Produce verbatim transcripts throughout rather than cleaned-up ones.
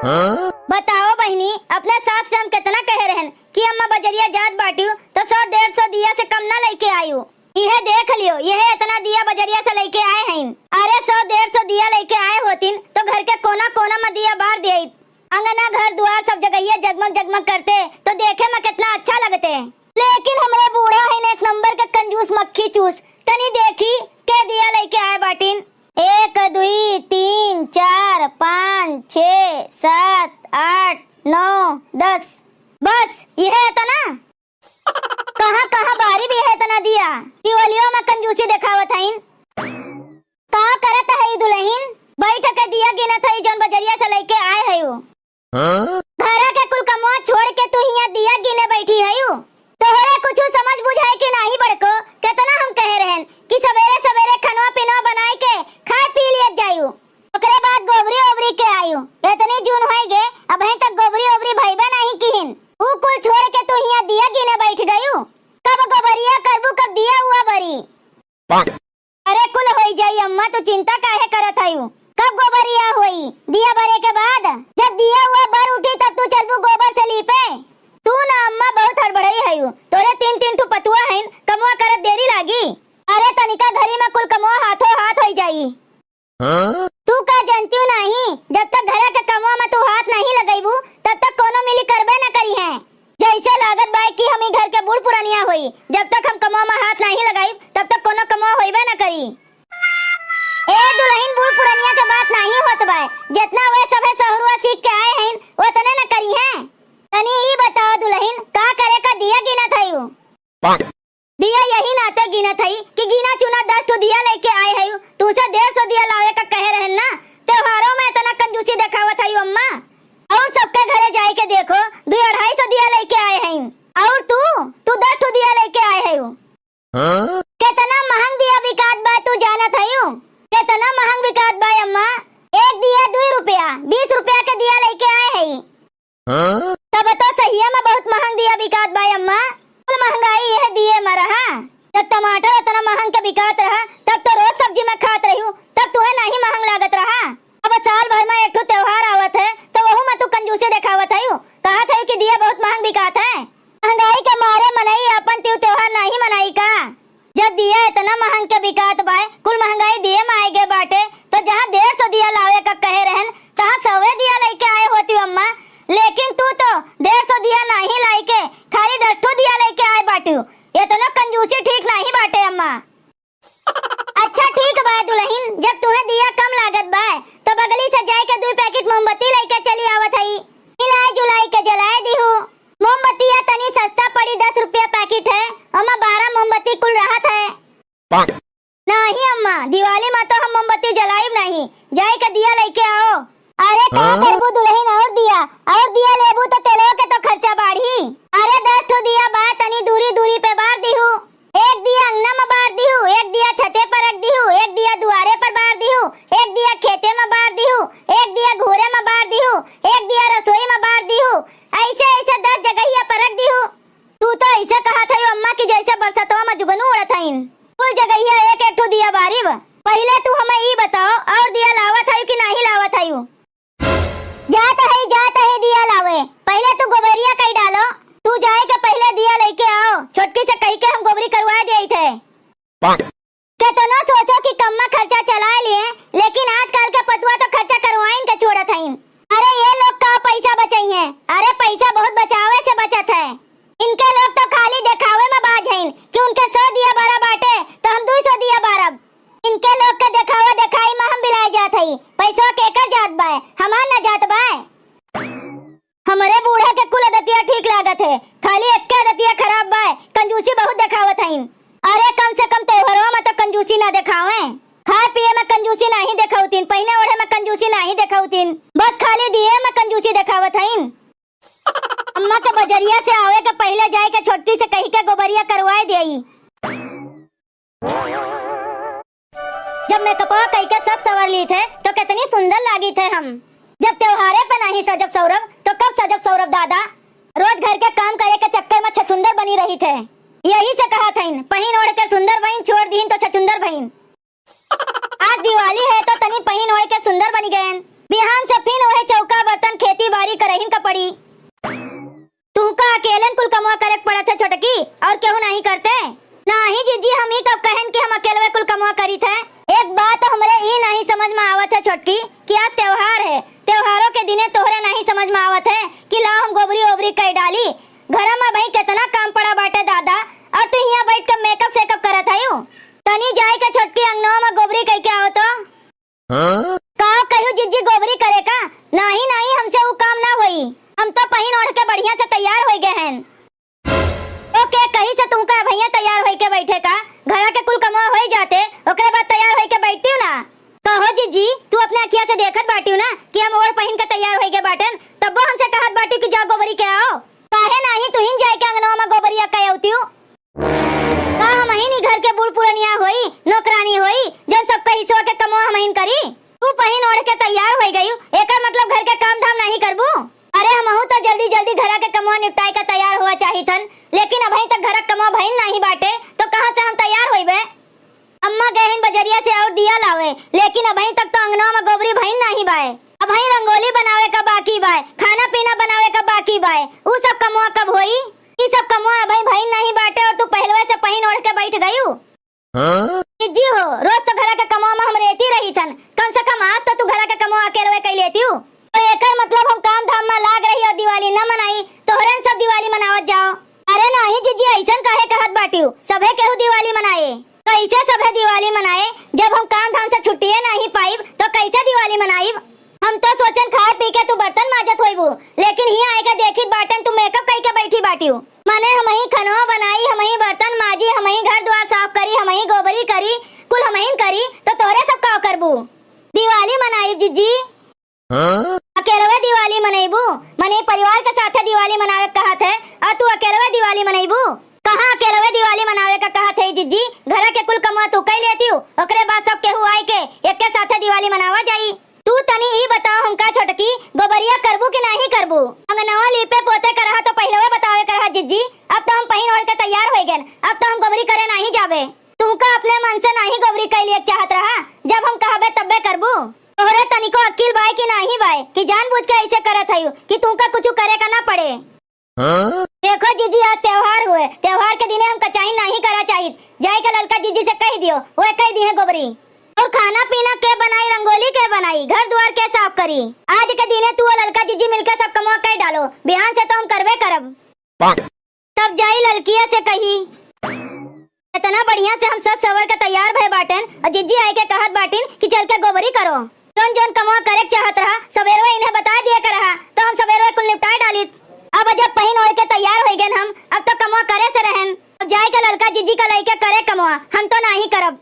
बताओ बहिनी, अपने सास से हम केतना कहे रहन कि अम्मा बजरिया जात बाटिउ तो सौ डेढ़ सौ दिया से कम ना लइके आइउ। इहे देख लियो, इहे एतना दिया बजरिया से लइके आए हइन। अरे सौ डेढ़ सौ दिया लइके आए होतिन तो घर के कोना कोना में दिया बार देइत। अंगना घर दुआर सब जगहिया जगमग जगमग करते तो देखे में केतना अच्छा लगते। लेकिन हमरे बूढ़ा हइन एक नंबर के कंजूस मक्खी चूस। तनी देखी के दिया लइके आए बाटिन। एक, दुई, तीन, चार, पाँच, छे, सात, आठ, नौ, दस। बस, इहे एतना? कहाँ, कहाँ बारी भी है एतना दिया? दिवालियो में कंजूसी देखावत हइन। का करत हई दुलहिन? बैठ के दिया गिनत हई, जौन बजरिया से लइके आए हई उ। हाँ? घरा के कुल कमवा छोड़ के तू हियाँ दिया गिने बैठी हयू। तोहरे कुछु समझ बुझाए कि नाही बड़को? केतना हम कहे रहन कि सबेरे सबेरे खनवा पिनवा बनाए के खाए पी लियत जायू। ओकरे बाद गोबरी ओबरी के आयू। एतनी जून होई गे, अबहीं तक गोबरी ओबरी भइबे नाही किहिन। ऊ कुल छोड़ के तू हियाँ दिया गिने बैठ गयू। कब गोबरिया करबू, कब दिया उआ बरी? अरे कुल होई जाई अम्मा, तू चिंता काहे करत हयू? कब गोबरिया होई? दिया बरे के बाद। जब दिया हुआ बर उठी तब तू चलबू गोबर से लीपे। तू ना अम्मा बहुत हड़बड़ाई हयू, तोरे तीन तीन ठो पतुआ हइन, कमवा करत देरी लागी। अरे तनिका घरी में कुल कमवा हाथों हाथ होई जाई। हाँ? तू का जनतियू नाही, जब तक घरे के कमवा में तू हाथ नाही लगइबू तब तक कोनो मिली करबे न करी है। जैसे लागत बाय कि हम ई घर के बूढ़ पुरनिया होई, जब तक हम कमवा में हाथ नाही लगाइब, तब तक कोनो कमवा होइबे न करी। ए दुलहिन, बूढ़ पुरनिया के बात नाही होत बाय, जेतना वे सभे सहुरुआ सीख के आए हइन, ओतने न करी हैं। तनी ई बताओ दुलहिन, का करे का दिया गिनत हयू? दिया यही नाते गिनत हई कि गिना चुना दस ठो दिया लइके आए हई, तू से डेढ़ सौ दिया लावे का कहे रहन ना। त्योहारों में एतना कंजूसी देखावत हई अम्मा। और सबके घरे जाए के देखो, दुई अढ़ाई सौ दिया लइके आए हई। और तू, तू दस ठो दिया लइके आए हई। हाँ? केतना महंग दिया बिकात बा, तू जानत हई? केतना महंग बिकात बा अम्मा? एक दिया दुई रुपया, बीस रुपया के दिया लइके आए हई। हाँ? तब तो सहिया में बहुत महंग दिया बिकात बा अम्मा। कुल महंगाई यह दिए में रहा। जब टमाटर इतना महंग के बिकात रहा, तब तो रोज सब्जी में खात रहियो, तब तुहे नाही महंग लागत रहा। अब साल भर में एक ठो त्योहार आवत है, तो वहू में तू कंजूसी देखावत हयू, कहत हयू कि दिया बहुत महंग बिकात है। महंगाई के मारे मनई अपन तिउ त्योहार नाही मनाई का? जब दिया इतना महंग के बिकात बाय, कुल महंगाई दिए में आए गए बाटे, तो जहाँ डेढ़ सौ दिया लावे का कहे रहन, तहाँ सौवे दिया लइके आए होती अम्मा। लेकिन तू तो डेढ़ सौ दिया नाही लाइके खाली दस ठो दिया लइके आए बाटू। इतना कंजूसी ठीक नाही बाटे अम्मा। अच्छा ठीक बा दुलहिन, जब तुहे दिया कम लागत बा, तो बगली से जाए के दुई पैकेट मोमबत्ती लइके चली आवत हई, मिलाए जुलाए के जलाए दिहू। मोमबत्तिया तनी सस्ता पड़ी, दस रुपया पैकेट है, ओमा बारह मोमबत्ती कुल रहत है। नाही अम्मा, दिवाली मा तो हम मोमबत्ती जलाइब नाही, जाए के दिया लइके आओ। अरे का हाँ? करबू दुलहिन, और दिया, और दिया लेबू तो तेलवा के तो खर्चा बाढ़ी। अरे दस ठो दिया बा, तनी दूरी दूरी पे बार दिहू। एक दिया अंगना मा बार दिहू, एक दिया छते पर रख दिहू, एक दिया दुआरे पर बार दिहू, एक दिया खेते मा बार दिहू, एक दिया घूरे मा बार दिहू, एक दिया रसोई मा बार दिहू। ऐसे ऐसे दस जगहिया पर रख दिहू। तू तो ऐसे कहत हयू अम्मा कि जैसे बरसतवा मा जुगनू उड़त हईन। कुल जगहिया एक एक ठो दिया बारिब। पहिले तू हमें ई बताओ, और दिया लावत हयू कि नाही लावत हयू? जात हई, जात हई दिया लावे। पहिले तू गोबरिया कई डालो। तू जाए के पहिले दिया लइके आओ। छोटकी से कही के हम गोबरी करवा देइत है। केतनो सोचो कि कम्मा खर्चा चला लिए, लेकिन आजकल के पतुआ तो खर्चा करवाइन के छोड़त हईन। अरे ये लोग का पैसा बचइहें? अरे पैसा बहुत बचावे से बचत है। इनके लोग तो खाली देखावे मा बाज हईन कि उनके सौ दिया बारा बाटे तो हम दुई सौ दिया बारब। इनके लोग के देखावा देखाई मा हम बिलाए जात हई। पैसवा केकर जात बाय? हमार ना जात बाय। हमरे बूढ़ा के कुल आदतिया ठीक लागत है, खाली एक्के आदतिया खराब बाय, कंजूसी बहुत देखावत हईन। अरे कम से कम त्योहारवा मा तो कंजूसी ना देखावे। खाए पिए मा कंजूसी नाही देखावतीन, पहिने ओढ़े मा कंजूसी नाही देखावतीन, बस खाली दिए मा कंजूसी देखावत हईन। अम्मा के बजरिया से आवे के पहिले जाए के छोटकी से कही के गोबरिया करवाए देई। जब मेकअपवा कई के सज सवर ली थे तो कितनी सुंदर लागी थे हम। जब त्योहारे पे नाही सजब सौरभ तो कब सजब सौरभ दादा? रोज घर के काम करे के चक्कर मा छछुंदर बनी रही थे। यही से कहा थईन, पहिन ओढ़ के सुंदर भईन, छोड़ दीन तो छछुंदर भईन। आज दिवाली है तो तनी पहिन ओढ़ के सुंदर बनी गयन। बिहान से फिन वही चौका बर्तन खेती करहिन का पड़ी। तुहका अकेलन कुल कमवा करे के पड़त है छोटकी, और केहू नाहीं करते? नाहीं जिज्जी, हम ई कब कहन कि हम अकेलवे कुल कमवा करीत है। एक बात हमरे ई नाहीं समझ में आवत है छोटकी कि आज त्योहार है, त्योहारों के दिने तोहरे नाहीं समझ में आवत है कि लाओ हम गोबरी ओबरी कइ डाली। घरा में भाई केतना काम पड़ा बाटे दादा, और तू हियाँ बैठ के मेकअप सेकअप करत हयू। तनी जाए के छोटकी अंगनवा में गोबरी कइ के आओ तो। हाँ? का कहू जिज्जी गोबरी करे का? नाहीं, नाहीं, हमसे ऊ काम ना होई। हम तो पहिन ओढ़ के बढ़िया से तैयार होइ गए हैं। तो के कही से तुहका अभइया तैयार होइ के बैठे का? घरा के कुल कमवा होइ जाते, ओकरे बाद तैयार होइ के बैठतिउ ना। कहो जिज्जी, तू अपने अखिया से देखत बाटिउ ना कि हम ओढ़ पहिन के तैयार होइ गए बाटेन, तब्बो हमसे कहत बाटिउ कि जा गोबरी के आओ। काहे नाहीं तुहिन जाए के अंगनवा में गोबरिया कइ अउतिउ? का हमहिन ई घर के बूढ़ पुरनिया होई, नौकरानी होई, जौन सबके हिस्सवा के कमवा हमहिन करी? तू पहिन ओढ़ के तैयार होइ गयू, एकर मतलब घर के काम धाम नाहीं करबू? अरे हमहू तो जल्दी जल्दी घरा के कमवा निपटाए के तैयार हुआ चाहित हन, लेकिन अबहीं तक घरा के कमवा भइन नाहीं बाटे, तो कहाँ से हम तैयार होइबे? अम्मा गए हन बजरिया से और दिया लावे, लेकिन अबहीं तक तो अंगनवा में गोबरी भइन नाहीं बाए। अबहीं रंगोली बनावे का बाकी बाए, खाना पीना बनावे का बाकी बाए, ऊ सब कमवा कब होई? ई सब कमवा अबहीं भइन नाहीं बाटे और तू पहिलवे से पहिन ओढ़ के बैठ गयू। हाँ? जिज्जी हो, रोज तो घरा के कमवा में हम रेती रही थन, कम से कम आज तो तू घरा के कमवा अकेलवे कइ लेतिउ। तो एकर मतलब हम काम धाम में लाग रही और दिवाली न मनाई, तोहरे सब दिवाली मनावत जाओ। अरे नाहीं जिज्जी, अइसन काहे कहत बाटिउ? सभे केहू दिवाली मनाए। कइसे सभे दिवाली मनाए? जब हम काम धाम से छुट्टिए नाहीं पाइब, तो कइसे दिवाली मनाइब? हम तो सोचन खाए पी के तू बर्तन माजत होइबू, लेकिन हियाँ आए के देखित बाटेन तू मेकअप कइ के बैठी बाटिउ। मने हमहीं खनवा बनाई, हमहीं बर्तन माजी, हमहीं घर द्वार साफ करी, हमहीं गोबरी करी, कुल हमहिन करी, तो तोहरे सब का करबू? दिवाली मनाइब जिज्जी। हाँ? अकेलवे दिवाली मनइबू? मने परिवार के साथे दिवाली मनावे के कहत है, और तू अकेलवे दिवाली मनइबू? कहाँ अकेलवे दिवाली मनावे का कहत है जिज्जी? घरा के कुल कमवा तू कइ लेतिउ, ओकरे बाद सब केहू आए के एके साथे दिवाली मनावा जाई। तू तनी ई बताओ हमका छोटकी, गोबरिया करबू कि नाहीं करबू? अंगनवा लीपे पोते का रहा तो पहिलवे बतावे का रहा जिज्जी, अब तो हम पहिन ओढ़ के तैयार होइ गेन, अब तो हम गोबरी करे नाहीं जाबे। तुहका अपने मन से नाहीं गोबरी कइ लिए चाहत रहा, जब हम कहबे तब्बे करबू। तोहरे तनिको अक्किल बाय कि नाहीं बाय कि जानबूझ के अइसे करत हयू कि तुहका कुछु करे का ना पड़े? हाँ? देखो जिज्जी, आज त्योहार हुए, त्योहार के दिने हम कचाही नाहीं करा चाहित। जाए के ललका जिज्जी से कहि दियो, वह कहि दिहे गोबरी। और खाना पीना के बनाई, रंगोली के बनाई, घर द्वार के साफ करी? आज के दिने तू और ललका जिज्जी मिलके सब कमवा कइ डालो, बिहान से तो हम करबे करब। तब जाई ललकिया से कही, इतना बढ़िया से हम सज सवर के तैयार भए बाटेन और जिज्जी आए के कहत बाटिन कि चल के गोबरी करो। जौन जौन कमवा करे के चाहत रहा, सबेरवे इन्हें बता दिए के रहा, तो हम सबेरवे कुल निपटाए डालित। अब जब पहिन ओढ़ के तैयार होइ गेन हम, अब तो कमवा करे से रहेन। अब जाए के ललका जिज्जी का लइके करे कमवा, हम तो नाहीं करब।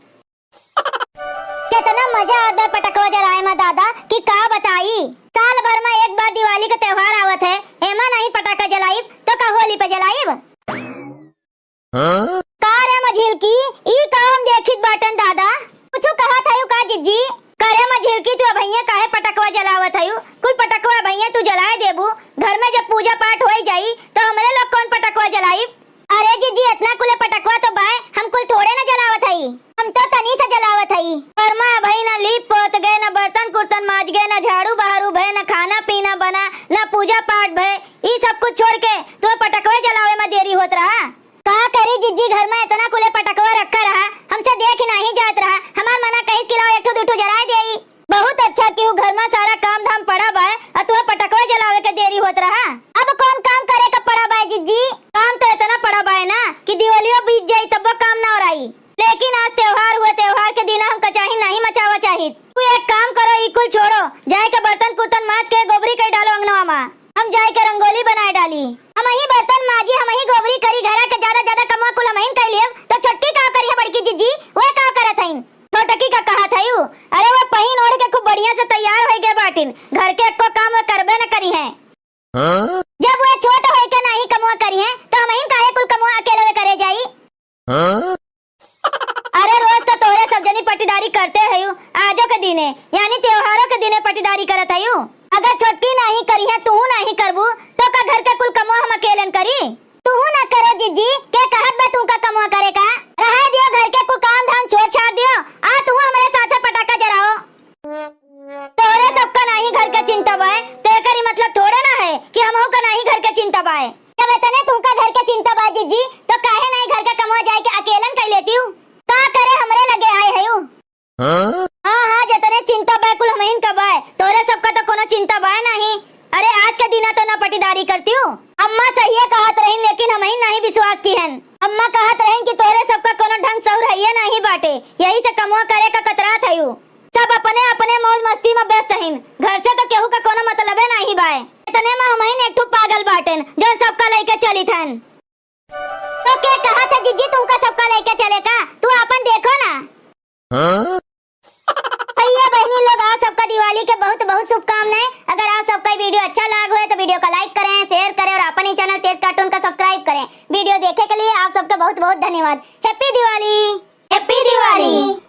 केतना मजा आवत बा पटकवा जलाए में दादा, कि का बताई। साल भर में एक बार दिवाली के त्योहार आवत है, एमा नाहीं पटाखा जलाइब, तो का होली पे जलाइब? हाँ? का रे मझिलकी, ई का हम देखित बाटन दादा? कुछु कहत हयू का जिज्जी? का रे मझिलकी, तू अबहिये काहे पटकवा जलावत हयू? कुल पटकवा अबहिये तू जलाए देबू, घर में जब पूजा पाठ होइ जाई, तो हमरे लोग कौन पटकवा जलाइब? अरे जिज्जी, इतना कुले पटकवा तो बाय, हम कुल थोड़े न जलावत हई, हम तो तनी सा जलावत हई। घर में अबही न लीप पोत गए, न बर्तन कुर्तन माज गए, न झाड़ू बहारू भए, न खाना पीना बना, न पूजा पाठ भए, ई सब कुछ छोड़ के तू पटकवे जलावे में देरी होत रहा। का करी जिज्जी, घर में इतना कुले पटकवा रखा रहा, हमसे देख ही नाहीं जात रहा। हमार मना कहिस कि लाओ एक ठो दू ठो जलाए देई। बहुत अच्छा किहू घर में सारा काम धाम पड़ा बाय, और तुहे पटकवा जलावे के देरी होत रहा। अब कौन काम करे का पड़ा बाय जिज्जी? काम तो इतना पड़ा बाय ना कि दिवालियो बीत जाई तब्बो काम ना ओराई। लेकिन आज त्योहार हुए, त्योहार के दिन हम कचाही नाहीं मचावा चाहित। तू एक काम करो, ई कुल छोड़ो, जाए के बर्तन कुर्तन माज के गोबरी कइ डालो अंगनवा मा। हम जाए के रंगोली बनाए डाली। हमही बर्तन माजी, हमही गोबरी करी, घरा के ज्यादा ज्यादा कमवा कुल हमहिन कइ लेब, तो छोटकी का करिहे बड़की जिज्जी, वे का करत हइन? छोटकी का कहत हयू? अरे वो पहिन ओढ़ के खूब बढ़िया से तैयार होइ गए बाटिन, घर के एको काम वे करबे न करिहे। हाँ? जब वे छोट होइ के नाहीं कमवा करिहे, तो हमहिन काहे कुल कमवा अकेले वे करे जाई? हाँ? अरे रोज तो तोहरे सब जनी पटीदारी करते हयू, आजो के दिने यानी त्योहारों के दिने पटीदारी करत हयू। अगर छोटकी नाहीं करिहे, तूहू नाहीं करबू, तो का घर के कुल कमवा हम अकेलन करी? तूहू ना करे जिज्जी, के कहत बा तुमका कमवा करे का? रहे दियो घर के कुल काम धाम छोड़ छाड़ दियो, आ तूहू हमरे साथे पटाखा जलाओ। तोहरे सबका नाहीं घर के चिंता बाय, तो एकर ई मतलब थोड़े ना है अपने, अपने मौज मस्ती में व्यस्त हइन, घर से तो केहू का कोनो मतलबे नाहीं बाय। इतने में हमहिन एक ठो पागल बाटेन, जौन सबका लइके चलित हन। तो के कहत है जिज्जी तुमका सबका लइके चले का? तू आपन देखो ना। हाँ? भैया बहिनी लोग, आप सबका दिवाली के बहुत बहुत शुभकामनाएं। अगर आप सबका ये video अच्छा लाग होए तो video का like करें, share करें और अपन ही channel तेज cartoon का subscribe करें। Video देखे के लिए आप सबका बहुत बहुत धन्यवाद। Happy दिवाली। Happy दिवाली।